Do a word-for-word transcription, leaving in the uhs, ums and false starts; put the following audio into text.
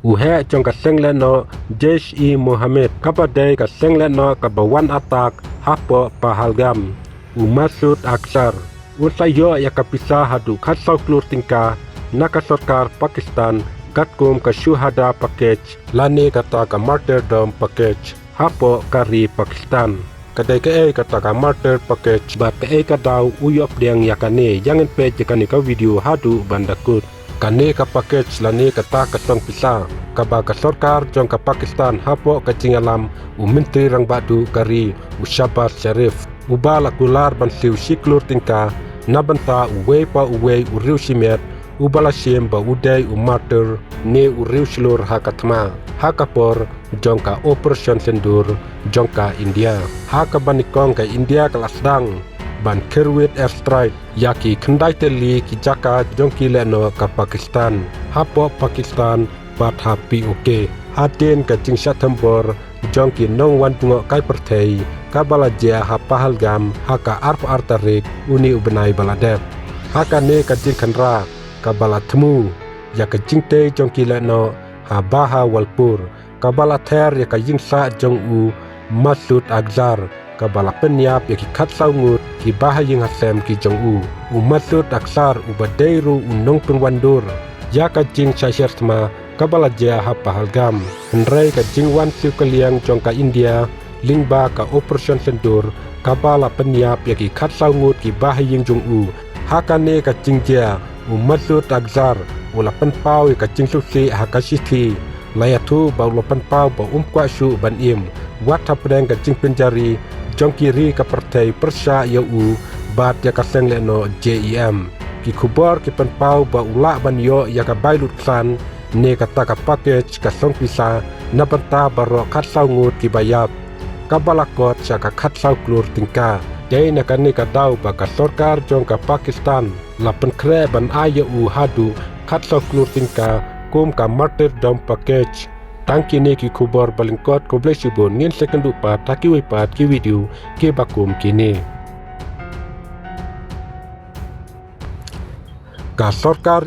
U heh jong ka seng lehnoh Jaish-e-Mohammed, kaba dei ka seng lehnoh kaba wan attack hapoh Pahalgam, u Masood Azhar, un sa ïoh ïa ka pisa haduh khatsaw klur tyngka na ka sorkar Pakistan katkum ka Shuhada Package lane kata ka Martyrdom Package hapoh ka ri Pakistan. Ka dei kaei kata ka Martyr Package bad kaei ka daw u ïoh pdiang ïa kane? Ïa ngin peit ïa kane ka video haduh ban da kut. Kane ka package lane kata ka song pisa kaba ka sorkar jong ka Pakistan hapoh ka jingïalam u Myntri Rangbah Duh ka ri, u Shehbaz Sharif, uba la kular ban siew shi klur tyngka na bynta uwei pa uwei u riew shimet uba la shim ba u dei u martyr ne u riew shlur ha ka thma, ha ka por jong ka Operation Sindoor jong ka India. Ha kaba nyngkong ka India ka la sdang ban khyrwit airstrike ïa ki khyndai tylli ki jaka jong ki lehnoh ka Pakistan, hapoh Pakistan bad ha P O K, hadien ka jingshah thombor jong ki nongwan bngoh kai pyrthei kaba la jia ha Pahalgam ha ka arphew ar tarik une u bnai ba la dep. Ha kane ka jingkhynra kaba la thmu ïa ka jingtei jong ki lehnoh ha Bahawalpur, kaba la ther ïa ka ïingsah jong u Masood Azhar, kaba la pynïap ïa ki khatsaw ngut ki bahaïing hasem ki jong u. U Masood Azhar uba dei ruh u nongpynwandur ïa ka jingshah sher thma kaba la jia ha Pahalgam. Hynrei ka jingwan siew kylliang jong ka India lyngba ka Operation Sindoor kaba la pynïap ïa ki khatsaw ngut ki bahaïing jong u. Ha kane ka jingjia u Masood Azhar u la pynpaw ïa ka jingsngewsih ha ka shithi, la ïathuh ba u la pynpaw ba um kwah shuh ban im wat hapdeng ka jingpynjari jong ki ri ka pyrthei pyrshah ïa u bad ïa ka seng lehnoh J E M. Ki khubor ki pynpaw ba u lah ban ïoh ïa ka bai lut khlaiñ ne kata ka package ka song pisa na bynta baroh khatsaw ngut kiba ïap, kaba la kot sha ka khatsaw klur tyngka. Dei na kane ka daw ba ka sorkar jong ka Pakistan la pynkhreh ban ai ïa u haduh khatsaw klur tyngka kum ka Martyrdom Package. Tang kine ki khubor ba lyngkot, khublei shibun, ngin sa ïakynduh pat ha kiwei pat ki video kiba kum kine. Ka sorkar